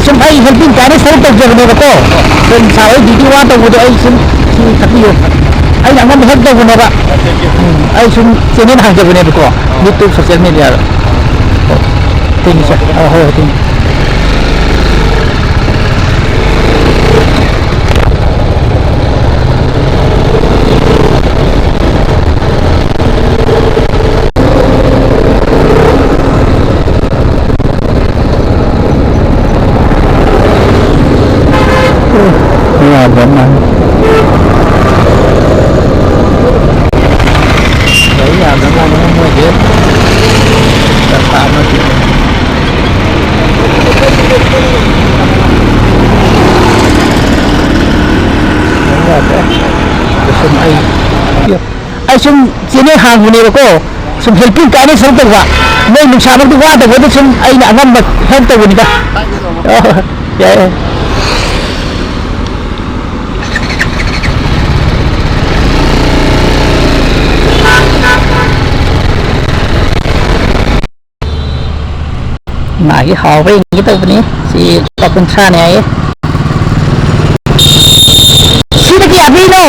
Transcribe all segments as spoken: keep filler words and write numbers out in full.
ꯁꯨꯝ ꯑꯩ helping kindꯅ ꯁꯔꯨꯛ ꯇꯧꯖꯕꯅꯦꯕꯀꯣ꯫ ꯑꯩꯈꯣꯏ ꯁꯥꯔ ꯍꯣꯏ duty ꯋꯥ ꯇꯧꯕꯗꯣ ꯑꯩ ꯁꯨꯝ, ꯁꯤ ꯇꯥꯛꯄꯤꯌꯨ꯫ ꯑꯩꯅ ꯑꯉꯝꯕ help ꯇꯧꯕꯅꯦꯕ꯫ ꯎꯝ, ꯑꯩ ꯁꯨꯝ channel ꯍꯥꯡꯖꯕꯅꯦꯕꯀꯣ꯫ YouTube social mediaꯗ꯫ Thank you, sir. ꯑ, ꯍꯣꯏ, ꯍꯣꯏ, thank you꯫ ꯌꯥꯗ꯭ꯔ ꯃꯥꯜꯂꯦ꯫ ꯒꯥꯔꯤ ꯌꯥꯗ꯭ꯔ ꯃꯥꯜꯂꯦ ꯃꯣꯏꯁꯦ꯫ ꯗꯁꯥ ꯑꯃꯗꯤ꯫ ꯒꯥꯔꯤ ꯌꯥꯗ꯭ꯔꯦ꯫ ꯑꯗ ꯁꯨꯝ ꯑꯩ ꯑꯩ ꯁꯨꯝ channel ꯍꯥꯡꯕꯅꯦꯕꯀꯣ, ꯁꯨꯝ helping kindꯅ ꯁꯔꯨꯛ ꯇꯧꯕ, ꯅꯣꯏ ꯅꯨꯡꯁꯥꯃꯛꯇꯤ ꯋꯥꯗꯕꯗ ꯁꯨꯝ ꯑꯩꯅ ꯑꯉꯝꯕ help ꯇꯧꯕꯅꯤꯗ꯫ ꯌꯥꯏ, ꯌꯥꯏ꯫ ꯃꯥꯒꯤ ꯍꯥꯎꯕ꯭ꯔꯥ ꯌꯦꯡꯒꯦ ꯇꯧꯕꯅꯤ꯫ ꯁꯤ ꯂꯨꯄꯥ ꯀꯨꯟꯊ꯭ꯔꯥꯅꯦ ꯍꯥꯏꯌꯦ꯫ ꯁꯤꯗ ꯀꯌꯥ ꯄꯤꯅꯣ?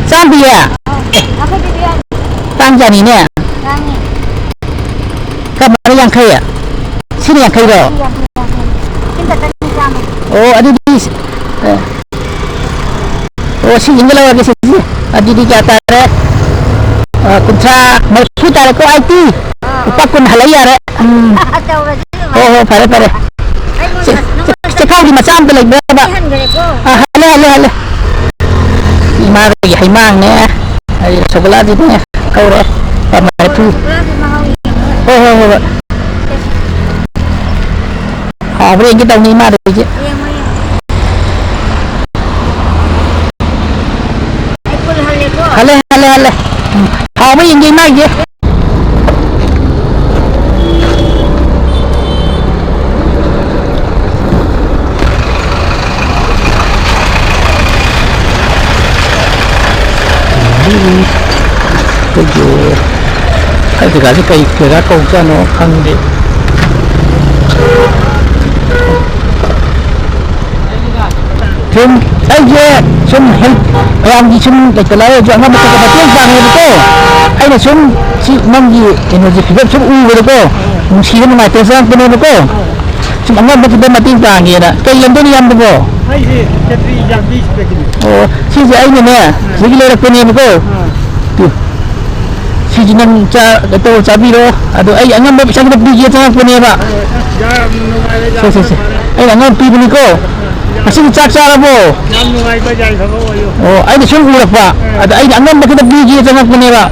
ꯆꯥꯝ ꯄꯤꯌꯦ? ꯇꯥꯡ ꯀꯌꯥꯅꯤꯅꯦ? ꯀꯔꯝꯕꯅ ꯌꯥꯡꯈꯩ? ꯁꯤꯅ ꯌꯥꯡꯈꯩꯔꯣ? ꯑꯣ, ꯑꯗꯨꯗꯤ, ꯑꯦ꯫ ꯑꯣ, ꯁꯤ ꯌꯦꯡꯒꯦ ꯂꯧꯔꯒꯦ ꯁꯤꯁꯦ꯫ ꯑꯗꯨꯗꯤ ꯀꯌꯥ ꯇꯥꯔꯦ? ꯑ, ꯀꯨꯟꯊ꯭ꯔꯥ, ꯃꯔꯤꯐꯨ ꯇꯥꯔꯦꯀꯣ, eighty꯫ ꯑꯥ, ꯂꯨꯄꯥ ꯑꯥ꯫ ꯀꯨꯟ ꯍꯜꯂꯛ ꯌꯥꯔꯦ꯫ ꯎꯝ꯫ ꯇꯧꯔꯁꯤ ꯑꯗꯨꯃꯥꯏꯅ꯫ ꯍꯣ, ꯍꯣ, ꯐꯔꯦ, ꯐꯔꯦ꯫ ꯑꯩꯉꯣꯟꯗ ꯆꯦ-, ꯅꯉꯣꯟꯗ ꯆꯦꯈꯥꯎꯗꯤ ꯃꯆꯥ ꯑꯝꯇ ꯂꯩꯕ꯭ꯔꯕ? ꯄꯤꯍꯟꯈ꯭ꯔꯦꯀꯣ꯫ ꯑ, ꯍꯜꯂꯦ, ꯍꯜꯂꯦ, ꯍꯜꯂꯦ꯫ ꯏꯃꯥꯒꯤ ꯍꯩꯃꯥꯡꯅꯦ, ꯑꯩ ꯔꯁꯒꯨꯂꯥꯗꯨꯅꯦ ꯀꯧꯔꯦ꯫ ꯂꯨꯄꯥ ꯃꯔꯤꯐꯨ꯫ ꯔꯁꯒꯨꯂꯥꯁꯦ ꯃꯍꯥꯎ ꯌꯦꯡꯉꯣ꯫ ꯍꯣ, ꯍꯣ, ꯍꯣ, ꯍꯣꯏ꯫ ꯍꯥꯎꯕ꯭ꯔꯥ ꯌꯦꯡꯒꯦ ꯇꯧꯅꯤ ꯏꯃꯥꯗ ꯑꯩꯁꯦ꯫ ꯌꯦꯡꯉꯣ, ꯌꯦꯡꯉꯣ꯫ ꯑꯩ ꯐꯨꯜ ꯍꯜꯂꯦꯀꯣ꯫ ꯍꯜꯂꯦ, ꯍꯜꯂꯦ, ꯍꯜꯂꯦ꯫ ꯎꯝ, ꯍꯥꯎꯕ꯭ꯔꯥ ꯌꯦꯡꯒꯦ ꯏꯃꯥꯒꯤꯁꯦ꯫ ꯑꯩꯈꯣꯏꯒꯤ, ꯑꯩ ꯖꯒꯥꯁꯦ ꯀꯩ ꯖꯒꯥ ꯀꯧꯖꯥꯠꯅꯣ ꯈꯪꯗꯦ꯫ ꯁꯨꯝ ꯑꯩꯁꯦ ꯁꯨꯝ ꯍꯦꯜꯞ ꯃꯌꯥꯝꯒꯤ ꯁꯨꯝ ꯂꯩꯇ ꯂꯥꯏꯔꯁꯨ ꯑꯉꯝꯕ ꯈꯔ ꯈꯔ ꯃꯇꯦꯡ ꯄꯥꯡꯉꯦꯕꯀꯣ꯫ ꯑꯩꯅ ꯁꯨꯝ ꯁꯤ ꯅꯪꯒꯤ ꯀꯩꯅꯣꯁꯦ ꯐꯤꯕꯝ ꯁꯨꯝ ꯎꯕꯗꯀꯣ ꯅꯨꯡꯁꯤꯕ ꯅꯨꯡꯉꯥꯏꯇꯕ ꯆꯪꯉꯛꯄꯅꯦꯕꯀꯣ꯫ ꯁꯨꯝ ꯑꯉꯝꯕ ꯈꯤꯇꯪ ꯃꯇꯦꯡ ꯄꯥꯡꯒꯦꯅ꯫ ꯀꯩ ꯂꯝꯗꯩꯅ ꯏꯌꯥꯝꯕꯕꯣ? ꯑꯩꯁꯦ ꯁꯦꯇ꯭ꯔꯤ ꯌꯥꯝꯕꯤ ꯁꯤꯗꯒꯤꯅꯤ꯫ ꯑꯣ, ꯁꯤꯁꯦ ꯑꯩꯅꯅꯦ ꯁꯤꯗꯒꯤ ꯂꯩꯔꯛꯄꯅꯦꯕꯀꯣ꯫ ꯑꯥ꯫ ꯇꯨ꯫ ꯁꯤꯁꯨ ꯅꯪ ꯆꯥ-, ꯇꯧꯔ ꯆꯥꯕꯤꯔꯣ꯫ ꯑꯗꯣ ꯑꯩ ꯑꯉꯝꯕ ꯄꯩꯁꯥ ꯈꯤꯇ ꯄꯤꯒꯦ ꯆꯪꯉꯛꯄꯅꯦꯕ꯫ ꯌꯥꯝ ꯅꯨꯡꯉꯥꯏꯔꯦ, ꯌꯥꯝ ꯁꯦ, ꯁꯦ, ꯁꯦ꯫ ꯅꯨꯡꯉꯥꯏꯔꯦ꯫ ꯑꯩꯅ ꯑꯉꯝꯕ ꯄꯤꯕꯅꯤꯀꯣ꯫ ꯉꯁꯤꯗꯤ ꯆꯥꯛ ꯆꯥꯔꯕꯣ? ꯌꯥꯝ ꯅꯨꯡꯉꯥꯏꯕ ꯌꯥꯏꯐꯕ ꯑꯣꯏꯌꯨ꯫ ꯑꯣ, ꯑꯩꯅ ꯁꯨꯝ ꯎꯔꯛꯄ꯫ ꯑꯗ ꯑꯩꯅ ꯑꯉꯝꯕ ꯈꯤꯇ ꯄꯤꯒꯦ ꯆꯪꯉꯛꯄꯅꯦꯕ꯫